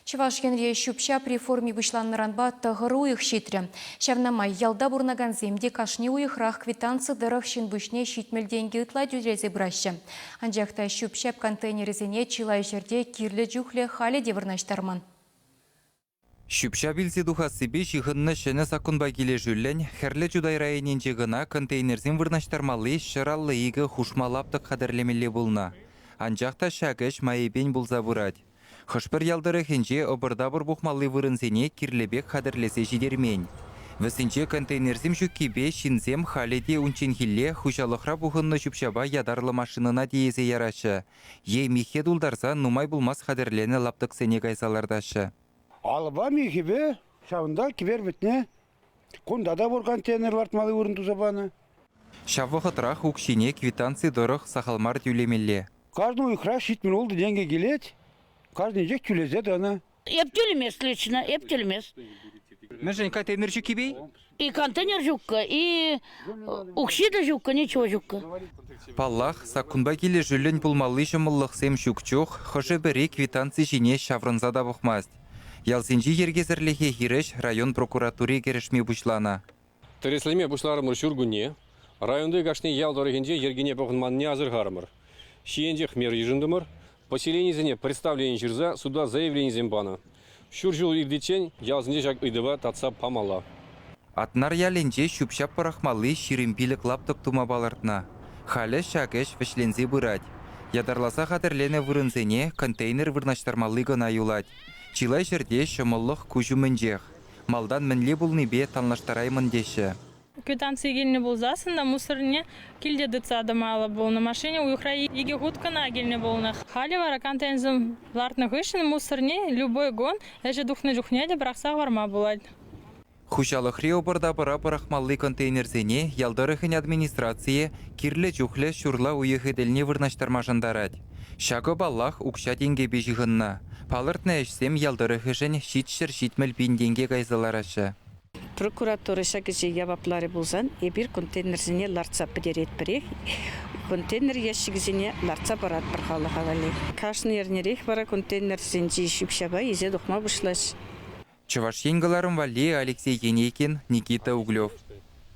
Чӑваш Енре ҫӳп-ҫап реформи пуҫланнӑранпа тӑхӑр уйӑх ҫитрӗ. Ҫавна май ялта пурӑнакансем те кашни уйӑхрах квитанци тӑрӑх ҫын пуҫне 70 тенкӗ ытла тӳлесе пыраҫҫӗ. Анчах та ҫӳп-ҫап контейнерӗсене чылай ҫӗрте кирлӗ чухлӗ халӗ те вырнаҫтарман. Ҫӳп-ҫап илсе тухассипе ҫыхӑннӑ ҫӗнӗ саккунпа килӗшӳллӗн Хӗрлӗ Чутай районӗнче кӑна контейнерсем вырнаҫтармалли 152 хушма лаптӑк хатӗрлемелле пулнӑ. Анчах та ҫак ӗҫ майӗпен пулса пырать. Хӑш-пӗр ял тӑрӑхӗнче ӑпӑр-тапӑр пухмалли вырӑнсене кирлӗ пек хатӗрлесе ҫитермен. Вӗсенче контейнерсем ҫуккипе ҫынсем халӗ те унчченхилле хуҫалӑхра пухӑннӑ ҫӳп-ҫапа ятарлӑ машинӑна тиесе яраҫҫӗ е миххе тултарса нумай пулмасть хатӗрленӗ лаптӑксене кайса лартаҫҫӗ. Алӑпа михӗпе ҫавӑнта кӗпер вӗтне кунта та пур контейнер лартмалли вырӑн туса панӑ. Ҫав вӑхӑтрах укҫине квитанци тӑрӑх сахал мар тӳлемелле. Кашни уйӑхра 76 тенкӗ килет, кашнинчех тӳлесе тӑнӑ. Эп тӳлемест лично, эп тӳлемест. Мӗншӗн контейнер ҫуккипе? И контейнер ҫуккӑ, и укҫи те ҫуккӑ, ничего ҫуккӑ. Паллах, саккунпа килӗшӳллӗн пулмалли ҫӑмӑллӑхсем ҫук чух хӑшӗ-пӗри квитанци ҫине ҫаврӑнса та пӑхмасть. Ялсенчи йӗркесӗрлӗхе хирӗҫ район прокуратури кӗрешме пуҫланӑ. Тӗрӗслеме пуҫларӑмӑр ҫуркунне. Районти кашни ял тӑрӑхӗнче йӗркене пӑхӑнманнине асӑрхарӑмӑр. Ҫийӗнчех мер йышӑнтӑмӑр, поселенисене представлени ҫырса суда заявленисем панӑ. Ҫур ҫул иртиччен ялсенче ҫак ыйтӑва татса памалла. Атнар ялӗнче ҫӳп-ҫап пӑрахмалли 25 лаптӑк тума палӑртнӑ. Халӗ ҫак ӗҫ вӗҫленсе пырать. Ятарласа хатӗрленӗ вырӑнсене контейнер вырнаҫтармалли кӑна юлать. Чылай ҫӗрте ҫӑмӑллӑх куҫ умӗнчех. Малтан мӗнле пулнипе танлаштараймӑн теҫҫӗ. Квитанци килнӗ пулсассӑн та мусорне килте тытса тӑмалла пулнӑ. Машина уйӑхра икӗ хут кӑна килнӗ пулнӑ. Халӗ вара контейнерсем лартнӑ хыҫҫӑн мусорне любой кун ӗҫе тухнӑ чухне те пӑрахса хӑварма пулать. Хуҫалӑхри ӑпӑр-тапӑра пӑрахмалли контейнерсене ял тӑрӑхӗн администрацийӗ кирлӗ чухлӗ ҫурла уйӑхӗ тӗлне вырнаҫтарма шантарать. Ҫакӑ, паллах, укҫа-тенкӗпе ҫыхӑннӑ. Палӑртнӑ ӗҫсем ял тӑрӑхӗшӗн 770 пин тенке кайса лараҫҫӗ. Прокуратура ҫак ӗҫе явапларӗ пулсан эпир контейнерсене лартса пӗтеретпӗрех, контейнер ящикӗсене лартса паратпӑр халӑха валли. Кашни эрнерех вара контейнерсенчи ҫӳп-ҫапа илсе тухма пуҫлаҫ. Чӑваш Ен кӑларӑм валли Алексей Енейкин, Никита Углев.